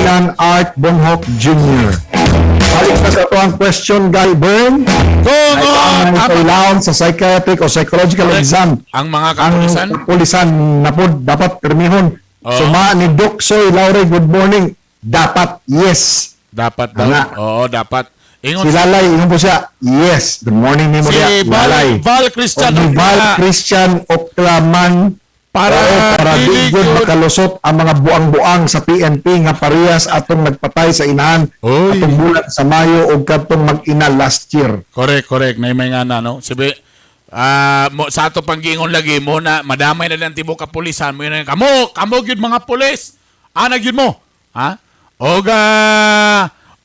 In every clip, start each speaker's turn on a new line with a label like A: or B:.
A: Ian Art Bonhoc Jr. Balik na sa ato ang question, Guy Bern.
B: Kung
A: Ay,
B: oh,
A: ang
B: tama.
A: kailangan sa psychiatric o psychological
B: Correct.
A: exam
B: Ang mga
A: ang
B: kapulisan.
A: kapulisan na po dapat pirmihon.
B: Oo.
A: Suma ni Doc Soy Laure, good morning. Dapat, yes.
B: Dapat daw.
A: Ana.
B: Oo, dapat. Ingon
A: Si Lalay, ingon po siya, yes. Good morning ni mo
B: si
A: diya,
B: Val,
A: Lalay.
B: Val Christian.
A: O ni Val
B: Ocla.
A: Christian Oclaman
B: Para
A: Oo, para di
B: dili
A: gyud
B: gyud-
A: makalusot ang mga buang-buang sa PNP nga parehas atong nagpatay sa inahan
B: Oy.
A: atong bulan sa Mayo ug kadtong mag-ina last year.
B: Correct, correct. Na may nga na, no? Sabi, mo, sa ato pang giingon lagi mo na madamay na lang tibok kapulisan mo yun na, kamo, kamo gyud mga pulis. Ana gyud mo. Ha? Oga,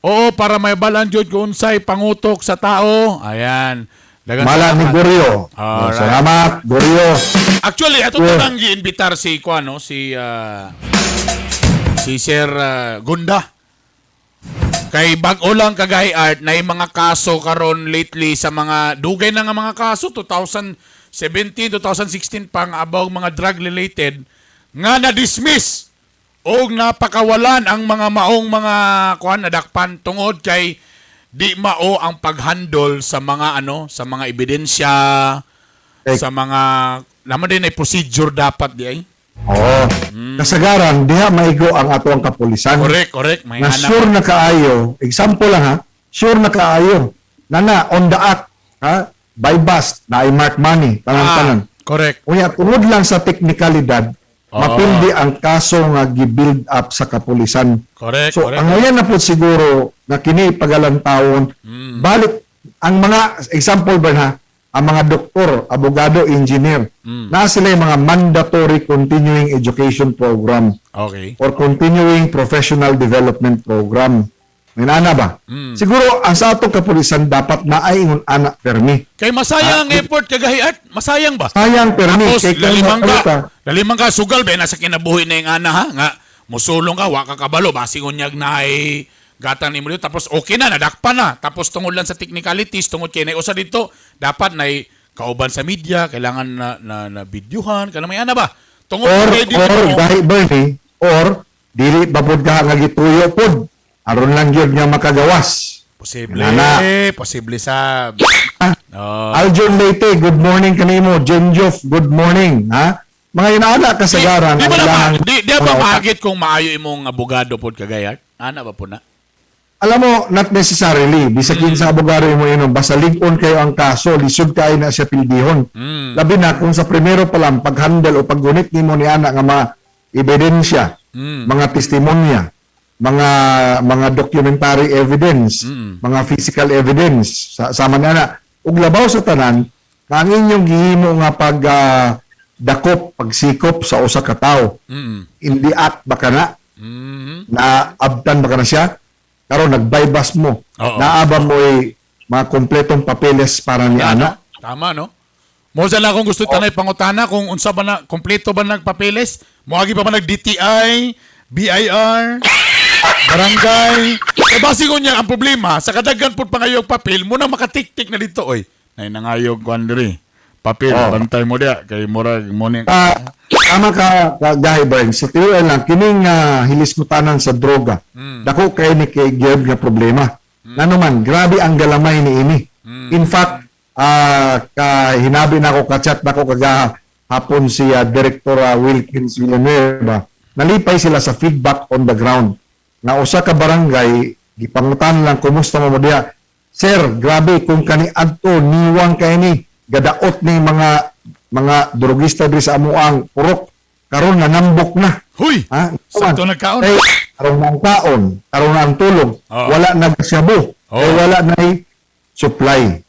B: oo, para may balan gyud kung unsay pangutok sa tao. Ayan. Dagan
A: Mala ni
B: salamat.
A: Gorio.
B: Alright.
A: Salamat, Gorio.
B: Actually, ato
A: Yeah.
B: nang giimbitar si kuan, no, si Sir Gunda. Kay bag-o lang kagay art na yung mga kaso karon lately sa mga dugay na nga mga kaso 2017, 2016 pa nga about mga drug related nga na-dismiss og napakawalan ang mga maong mga kuan nadakpan tungod kay di mao ang paghandle sa mga ano, sa mga ebidensya, sa mga naman din ay procedure dapat di ay.
A: Oo. Kasagaran, diha maigo ang ato ang kapulisan.
B: Correct, correct. May
A: Na
B: anak.
A: sure na kaayo, example lang ha, sure na kaayo, na on the act, ha, by bust, na mark money, tanan-tanan.
B: Ah, correct.
A: Unya, tungod lang sa teknikalidad,
B: Oo.
A: mapildi ang kaso nga gi-build up sa kapulisan.
B: Correct,
A: So,
B: correct.
A: ang ngayon na po siguro na kini pagalantawon, balik ang mga example ba ha, ang mga doktor, abogado, engineer, na sila yung mga mandatory continuing education program or continuing professional development program. May nana ba? Siguro ang sa atong kapulisan dapat na ay ingon ana permi.
B: Kay masayang ang effort kagahi art, masayang ba?
A: Sayang permi
B: Tapos
A: kay kung
B: lalimang ka,
A: makalita,
B: lalimang ka sugal ba nasa kinabuhi na yung ana ha nga musulong ka wa ka kabalo basing unyag na ay gatang nimo dito tapos okay na nadakpan na tapos tungod lang sa technicalities tungod kay nay usa dito dapat nay kauban sa media kailangan na videohan kanang may ana ba tungod
A: or
B: kay dili
A: or
B: mo-
A: gahi Bernie or dili ba pud ka nga gituyo pud aron lang gyud nga makagawas.
B: Posible,
A: Nana.
B: posible sa
A: Ah,
B: Oh.
A: Aljon Leyte, good morning kanimo. Jenjof, good morning, ha? Mga inaana kasagaran
B: Di, di
A: ang
B: ba na,
A: ilahang
B: di ba
A: mga
B: mahagit kung maayo imong abogado pod kagayat? Ana ba po na?
A: Alam mo, not necessarily. Bisag sa abogado mo inom, basta lig-on kayo ang kaso, lisod kayo na siya pildihon. Labi na kung sa primero pa lang, pag-handle o paggunit nimo ni ana nga mga ebidensya, mga testimonya, mga documentary evidence, mga physical evidence, sama ni ana. Ug labaw sa tanan, nga ang inyong gihimo nga pag dakop, pagsikop sa usa ka tawo, in the act ba kana, na abtan ba ka na siya? Karon nagbaybas mo.
B: Oo.
A: Naaba mo ay mga kompletong papeles para ni ana.
B: Tama no? Mo sa lang kung gusto tanay pangutana kung unsa ba na kompleto ba nagpapeles? Moagi pa ba nag DTI, BIR, barangay? Eh basi ko niya ang problema sa kadaghan pud pangayog papel mo na makatiktik na dito oy. Nay nangayog kuan diri. Papel bantay mo diya kay murag mo ni
A: Tama ka Gahi Bern. Sa tinuod lang kining hilismutanan sa droga. Dako kay ni kay gyud nga problema. Ngano man, grabe ang galamay ni ini. In fact, ka hinabi nako ka-chat nako kaga hapon si Director Wilkins Villanueva. Nalipay sila sa feedback on the ground. Nga usa ka barangay gipangutan lang kumusta mo mo diha. Sir, grabe kung kani adto niwang kay ni gadaot ni mga drogista diri sa amuang purok karon nanambok na.
B: Huy!
A: Ha?
B: Sakto nagkaon.
A: Kay, karon na ang kaon, karon na ang tulog,
B: Oo.
A: wala na shabu, kay wala na supply.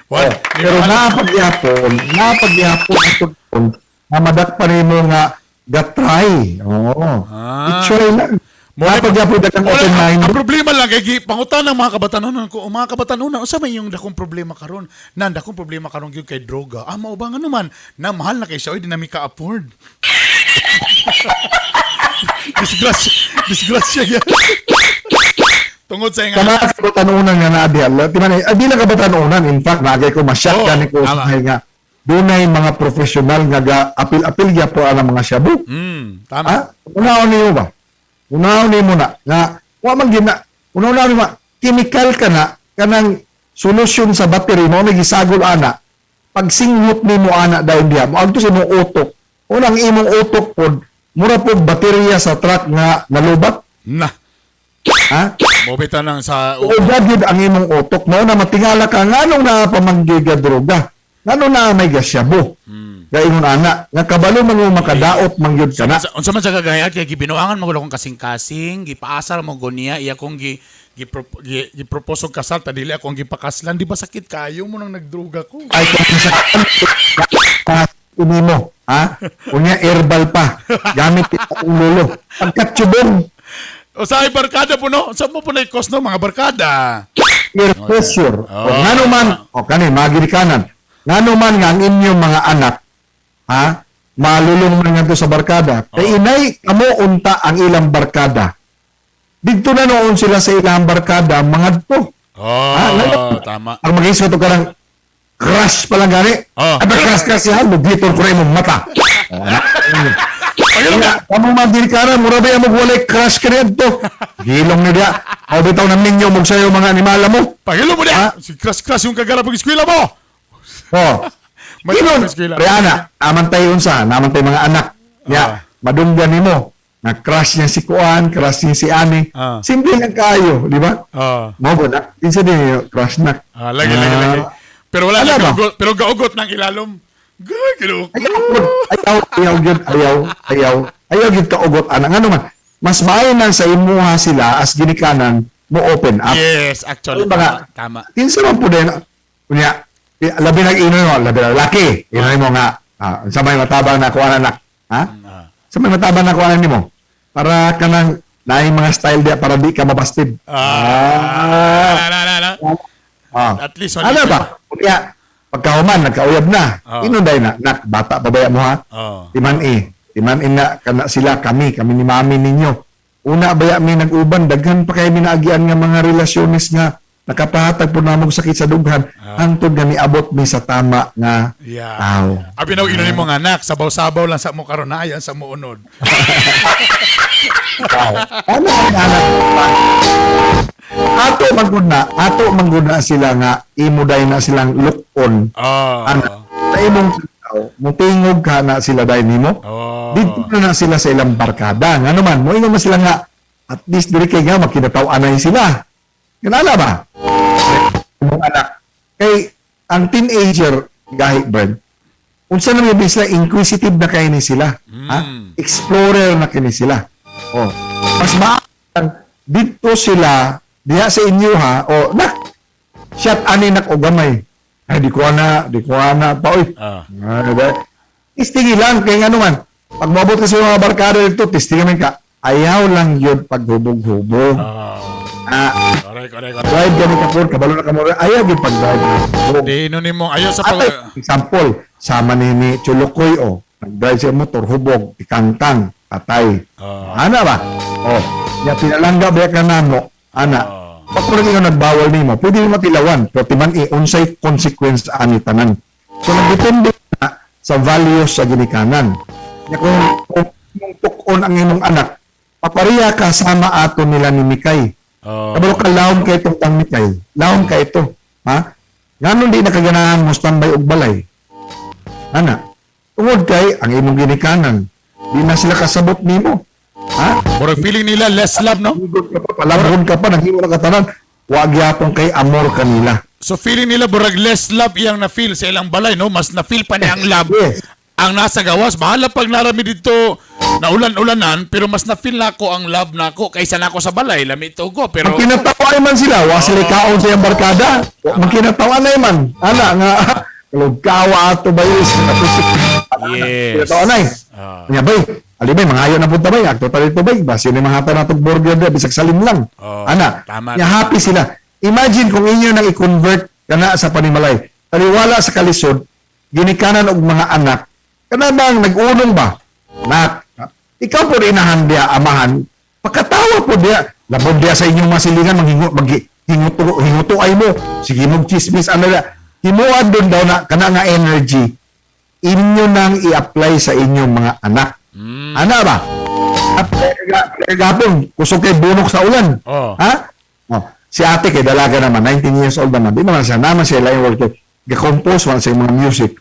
B: Well,
A: Oh, pero napagyapon atong na madakpan nimo nga gatry. Oo. I-try lang. Napagyapon daghang
B: Wala,
A: open mind.
B: ang problema lang kay pangutan ng mga kabatanunan ko, "O, mga kabatanunan, unsa may yung dakong problema karon? Nan dakong problema karon gyud kay droga. Ah, mao ba nga naman na mahal na kay siya, oy di na mi ka-afford." Disgrasya, disgrasya yan. Tungod sa
A: Sa
B: nga.
A: mga kabatanunan nga naa diha, di man di lang kabatanunan, in fact, nagay ko ma-shock
B: Oo,
A: gani ko
B: tama.
A: usahay nga dunay mga profesional nga ga apil-apil gyapon ang mga shabu.
B: Tama.
A: Ha? Unaon niyo ba? Unaw nimo na nga wa man gina unaw na nimo chemical ka na kanang solusyon sa battery mo may gisagol ana. Pagsinghot nimo ana dayon diha moadto sa imong utok. Unang imong utok pod mura pod baterya sa truck nga nalubat.
B: Na.
A: Ha?
B: Mobita nang sa
A: O gyud ang imong utok mao na matingala ka nganong naa pa man gyud ga droga. Ngano na may gasyabo. Gaingon ana nga kabalo man mo makadaot man gyud ka na.
B: Unsa man sa kagayat kay gibinuangan mo akong kasing-kasing, gipaasar mo gonia iya kong gi gi, gi, gi-propose og kasal ta dili akong gipakaslan, di ba sakit kayo mo nang nagdruga ko.
A: Ay kung sa ini mo, ha? Unya herbal pa. Gamit akong lolo. Pagkatsubong,
B: O sa ay barkada po no, sa mo po na cost no mga barkada.
A: peer pressure.
B: Oh.
A: O ngano man, o kani magirikanan. Ngano man nga ang inyong mga anak, ha? Malulong man ngadto sa barkada. Kay inay kamo unta ang ilang barkada. Didto na noon sila sa ilang barkada mangadto.
B: Oh,
A: Ah, ngayon.
B: tama.
A: Ang mag-isip to karang crush pa lang gani.
B: Oh.
A: Ay, ba crush crush siya, lugiton ko na imong mata. Oh, anak.
B: Pagilo ka.
A: Kamo man diri ka mura ba yung walay crush ka nito? Gilong ni diya. O bitaw na ninyo mo sayo mga animala mo.
B: Pagilo mo
A: Ah.
B: niya. Si crush crush yung kagara pag eskwela mo.
A: Oh.
B: May
A: Gilong.
B: eskwela.
A: Rihanna, naman tayo unsa, naman tayo mga anak. Ya, madunggan nimo. Na crush niya si Kuan, crush niya si Ani. Simple lang kayo, di ba? Mo ba na? Kinsa din yung crush na?
B: Ah, lagi lagi lagi. Pero wala
A: Ano
B: na
A: ba?
B: gaugot, pero gaugot ng ilalom. Gay, ginoo ko.
A: Ayaw, ayaw, ayaw, gyud, ayaw, ayaw, ayaw, gyud ka ugot, anak. Ngano man, mas maayo nang sa imuha sila as ginikanan mo open up.
B: Yes, actually
A: Ano ba nga?
B: tama. Tama.
A: Kinsa man po din, kunya, labi nag ino mo, labi nag laki, ino mo nga, sa may matabang na kuha anak, ha? Sa may matabang na kuha nimo, para kanang naay mga style diya para di ka mabastid.
B: Ah. Na, na, na.
A: Ah.
B: At least
A: Ano ba? Kunya, pagkahuman, nagkauyab na. Inunday na, nak, bata pa ba mo ha? Timan eh. Timan na kana sila kami, kami ni mami ninyo. Una baya mi nag-uban, daghan pa kay minaagian nga mga relasyones nga nakapahatag po namog sakit sa dughan hangtod nga niabot mi sa tama nga tao.
B: Abi na ino nimo nga anak, sabaw-sabaw lang sa mo karon na ayan sa mo unod.
A: Tao. Ano ang anak? Ato mangguna sila nga imo day na silang look on. Ana, sa imong tao, mutingog ka na sila dahil nimo. Dito na na sila sa ilang barkada. Nga naman, mo man sila nga, at least diri kay nga makinataw-anay sila. Kinala ba? Imong anak. Kay ang teenager gahi Brent, unsa naman yung sila inquisitive na kay ni sila, ha? Explorer na kini sila. Oh. Mas maaang dito sila diha sa inyo ha, o nak shot ani nak og gamay. Ay di ko na, di ko na pa oy. Ah, ba? Tistingi lang kay ngano man. Pag moabot ka sa mga barkada dito, tistingi man ka. Ayaw lang yun paghubog-hubog. Ah,
B: Correct, correct, correct.
A: drive gani ka po, kabalo na ka mo. Ayaw yun pag-drive. Hubog.
B: Di ino nimo ayo sa
A: Atay,
B: pag
A: example, sama ni Chulukoy, oh, nag-drive siya motor, hubog, ikangkang, patay. Ana ba? Oh, nya pinalangga ba ka namo? Ana. Pag kung ikaw nagbawal nimo, pwede mo matilawan, pero timan i unsay consequence ani tanan. So nagdepende na sa values sa ginikanan. Nya kung imong tuk-on ang imong anak, papareha ka sama ato nila ni Mikay. Kabalo ka laom kay itong tang Mikay. Laom kay ito. Ha? Nganon di nakaganahan mo standby og balay? Ana. Tungod kay ang imong ginikanan, di na sila kasabot nimo. Ha?
B: Murag feeling nila less love, no?
A: Higot ka pa, palabron ka pa, naghimo na ka tanan. Wa gyapon kay amor kanila.
B: So feeling nila murag less love iyang na-feel sa ilang balay, no? Mas na-feel pa niya ang love.
A: Yes.
B: Ang nasa gawas, bahala pag narami dito na ulan-ulanan, pero mas na-feel nako ang love nako kaysa nako sa balay, lami tugo, pero
A: Magkinatawa man sila, wa sila kaon sa iyang barkada. Magkinatawa na man. Ana nga kalugkawa ato ba yun?
B: Yes.
A: Kinatawa na eh. Nya bay, alibay mangayo na punta bay, agto ta dito bay, basi ni mahata na tong burger dia bisag salim lang. Ana,
B: Tama.
A: nya happy sila. Imagine kung inyo nang i-convert kana sa panimalay. Taliwala sa kalisod, ginikanan og mga anak, kana bang nag-unong ba? Nak, ikaw po rin inahan diya, amahan, pagkatawa po diya, labod diya sa inyong masilingan, manghingo, maghinguto, hinguto ay mo, sige mong chismis, ano diya, himuan doon daw na, kana nga energy, inyo nang i-apply sa inyong mga anak. Ana ba? Ha? Gapon, kusog kay bunok sa ulan. Ha? Oh. Si ate kay dalaga naman, 19 years old naman. Di naman siya, naman siya laing work. Ga-compose man sa mga music.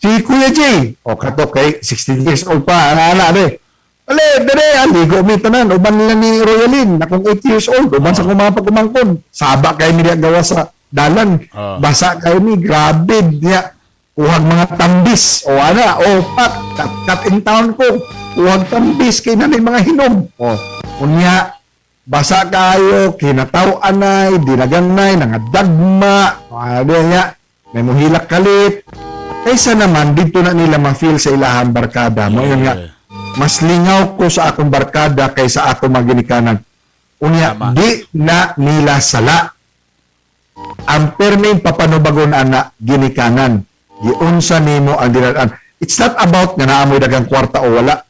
A: Si Kuya Jay, o kato kay 16 years old pa, ana-ana de. Ale, dere, aligo mi tanan, uban nila ni Royalin, akong 8 years old, uban sa kumang pagkumangkon. Saba kay mi diya gawa sa dalan. Basa kay mi, grabe niya. Kuhag mga tambis, o ana, o pak, cut, cut in town ko. Kuhag tambis kay nanay mga hinog. O, unya, basa kayo, kinataw anay, dinaganay, nangadagma, o, ano niya, may muhilak kalit. Kaysa naman, dito na nila ma-feel sa ilahang barkada. Mo yun nga, mas lingaw ko sa akong barkada kaysa akong maginikanan. Unya, di na nila sala. Ang perming papanubagon ana ginikanan. Giunsa nimo ang dinalan. It's not about nga naamoy dagang kwarta o wala.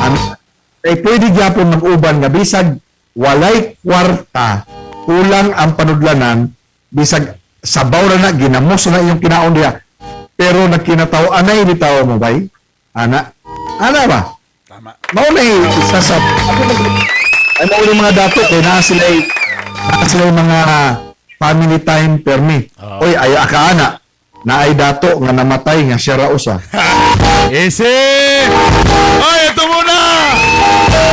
A: Ang, kay pwede gyapon mag-uban nga bisag walay kwarta, kulang ang panudlanan, bisag sabaw ra na ginamos na iyong kinaon diha. Pero nagkinataw anay bitaw mo bay? Ana? Ana ba?
B: Tama.
A: Mao na isa sa ay mao ni mga dato kay naa sila mga family time permi. Oy ay akaana naay dato nga namatay nga siya ra usa.
B: Easy! Ay, ito